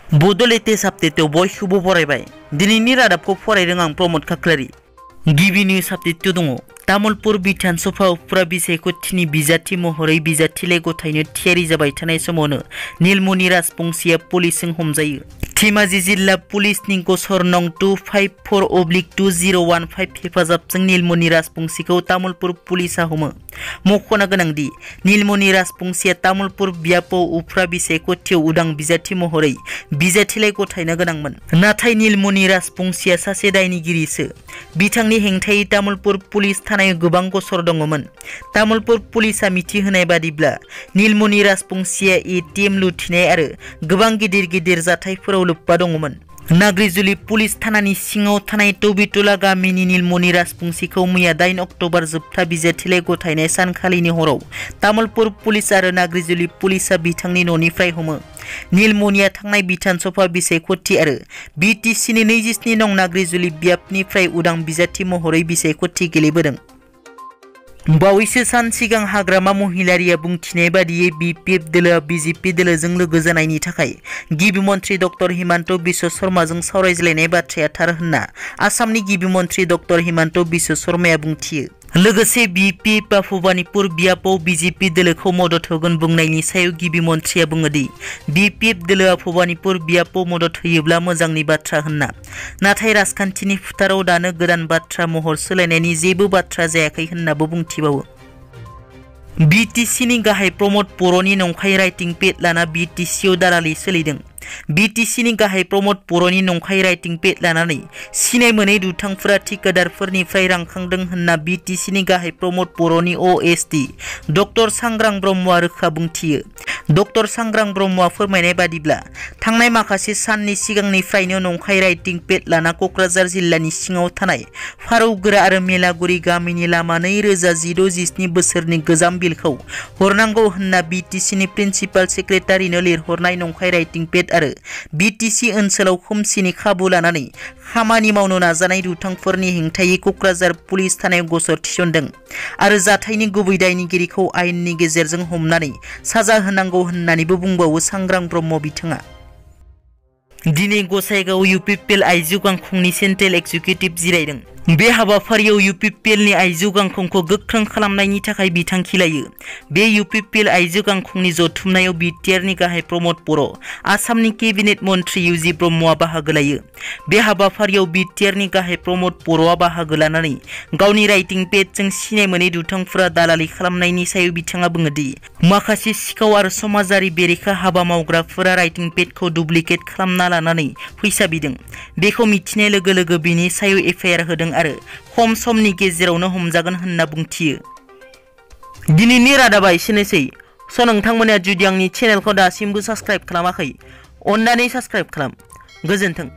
बड' लेटेस्ट आपडेटआव बयखौबो बरायबाय। दिनैनि रादाबखौ फरायदों आं प्रमद खाख्लारि। गिबि निउज आपडेट दङ। तामुलपुर बिधान सभा उफ्रा बिसायख'थिनि बिजाथि महरै बिजाथिलाइ गथायनो थियारि जाबाय थानाय समावनो नीलमणि राजबंसीया पुलिसजों हमजायो। धेमाजि जिल्ला पुलिसनि गसर नं 254/2015 हेफाजाबजों नीलमणि राजबंसीखौ तामुलपुर पुलिसआ हमो। मख'नो गोनांदि नीलमणि राजबंसीया तामुलपुर बियाबाव उफ्रा बिसायख'थियाव उदां बिजाथि महरै बिजाथिलाइ गथायनो गोनांमोन। नाथाय नीलमणि राजबंसीया सासे दायनिगिरिसो। बिथांनि हेंथायै तामुलपुर पुलिस थानायाव गोबां गसर दङमोन। तामुलपुर पुलिसआ मिथिहोनाय बादिब्ला नीलमणि राजबंसीया एटीएम लुथिनाय आरो गोबां गिदिर जाथायफोराव लोब्बा दङमोन। नाग्रिजुलि पुलिस थानानि सिङाव थानाय तबिटला गामिनि नीलमणि राजबंसीखौ मैया 8 अक्ट'बर जोबथा बिजाथिलाइ गथायनाय सानखालिनि हराव तामुलपुर पुलिस आरो नाग्रिजुलि पुलिसआ बिथांनि न'निफ्राय हमो। नीलमणिया थांनाय बिधान सभा बिसायख'थि आरो बिटिसिनि 27 नं नाग्रिजुलि बियाबनिफ्राय उदां बिजाथि महरै बिसायख'थि गेलेबोदों। बावैसो सान सिगां हाग्रामा महिलारिया बुंथिनाय बादियै बिपिएफ दोलोआ बिजेपि दोलोजों लोगो जानायनि थाखाय गिबि मन्थ्रि डक्टर हिमन्त बिश्व शर्माजों सावरायज्लायनाय बाथ्राया थार होनना आसामनि गिबि मन्थ्रि डक्टर हिमन्त बिश्व शर्माया बुंथियो। लोगोसे बिपिएफआ भबानिपुर बियाबाव बिजेपि दोलोखौ मदद होगोन बुंनायनि सायाव गिबि मन्थ्रिया बुङोदि बिपिएफ दोलोआ भबानिपुर बियाबाव मदद होयोब्ला मोजांनि बाथ्रा होनना। नाथाय राजखान्थिनि फोथाराव दानो गोदान बाथ्रा महर सोलायनायनि जेबो बाथ्रा जायाखै होननाबो बुंथिबावो। बिटिसिनि गाहाय प्रमद बर'नि नंखाय राइटिं पेड लाना बिटिसिआव दालालि सोलिदों। बिटिसिनि गाहाय प्रमद बर'नि नंखाय राइटिं पेड लानानै सिनाय मोनै दुथांफोरा ठिकादारफोरनिफ्राय रां खांदों होनना बिटिसिनि गाहाय प्रमद बर'नि अएसडि डक्टर सांग्रां ब्रह्मआ रोखा बुंथियो। डक्टर सांग्रां ब्रह्मआ फोरमायनाय बादिब्ला थांनाय माखासे साननि सिगांनिफ्रायनो नंखाय राइटिं पेड लाना क'क्राझार जिल्लानि सिङाव थानाय फारौगोरा आरो मेलागुरि गामिनि लामा 2016-17 बोसोरनि गोजाम बिलखौ हरनांगौ होनना बिटिसिनि प्रिन्सिपाल सेक्रेटारिनो लिरहरनाय नंखाय राइटिं पेड आरो बिटिसि ओनसोलाव खोमसिनि खाबु लानानै खामानि मावनो नाजानाय दुथांफोरनि हेंथायै क'क्राझार पुलिस थानायाव गसर थिसनदों आरो जाथायनि गुबै दायनिगिरिखौ आयेननि गेजेरजों हमनानै साजा होनांगौ होननानैबो बुंबावो सांग्रां ब्रह्म बिथाङा। दिनै गसाइगाव इउपिपिएल आइजो गांखंनि सेन्ट्रेल एक्जिकिउटिभ जिरायदों। बे हाबाफारियाव इउपिपिएलनि आइजो गांखंखौ गोख्रों खालामनायनि थाखाय बिथांखि लायो। बे इउपिपिएल आइजो गांखंनि जथुमनायाव बिटिआरनि गाहाय प्रमद बर', आसामनि केबिनेट मन्थ्रि इउजि ब्रह्मआ बाहागो लायो। बे हाबाफारियाव बिटिआरनि गाहाय प्रमद बर'आ बाहागो लानानै गावनि राइटिं पेडजों सिनाय मोनै दुथांफोरा दालालि खालामनायनि सायाव बिथाङा बुङोदि माखासे सिखाव आरो समाजारि बेरेखा हाबा मावग्राफोरा राइटिं पेडखौ डुप्लिकेट खालामना लानानै फैसा बिदों। बेखौ मिथिनाय लोगो लोगो बिनि सायाव एफआइआर होदों आरो खम समनि गेजेरावनो हमजागोन होनना बुंथियो। दिनैनि रादाबा एसेनोसै। नोंथांमोना जुदि आंनि चेनेलखौ दासिमबो साबस्क्राइब खालामाखै अन्नानै साबस्क्राइब खालाम। गोजोन्थों।